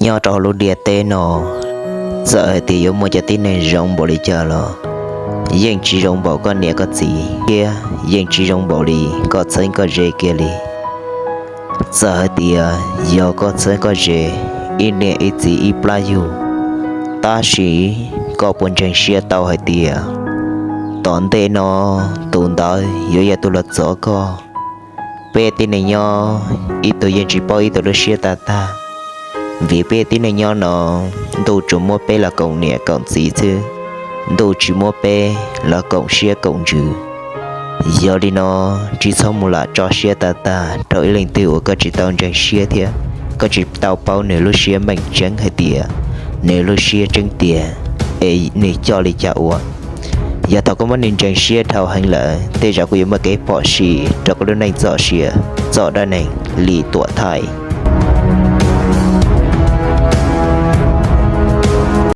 Nyob rau hauv lub ntiaj teb no, txawm hais tias yuav muaj cov tib neeg zoo npaum li cas los yeej tsis zoo npaum koj niam koj txiv thiab yeej tsis zoo npaum li koj txheeb koj ze kiag li. Txawm hais tias yog koj txheeb koj ze, ib niam ib txiv ib plab yug, tab sis koj puas ntseeg siab tau hais tias tom ntej no tus ntawd yuav yog tus los txov koj? Peb tib neeg nyob, ib tug yeej tsis paub ib tug lub siab tag tag, vim peb tib neeg nyob no ntuj tsuas muab peb los koom niam koom txiv xwb, ntuj tsis muab peb los koom siab koom ntsws. Yog li no, tsis txhob mus lam tso siab tag tag rau ib leej twg uas koj tsis tau ntseeg siab thiab koj tsis tau paub nws lub siab meej tseeb hais tias nws lub siab tseeb tiag es nws coj li cas ua. Yog thaum koj muab nws ntseeg siab dhau heev lawm, tej zaum kuj yuav muaj kev phom sij rau koj lub neej txoj sia txoj dab neeg li tuam thaij.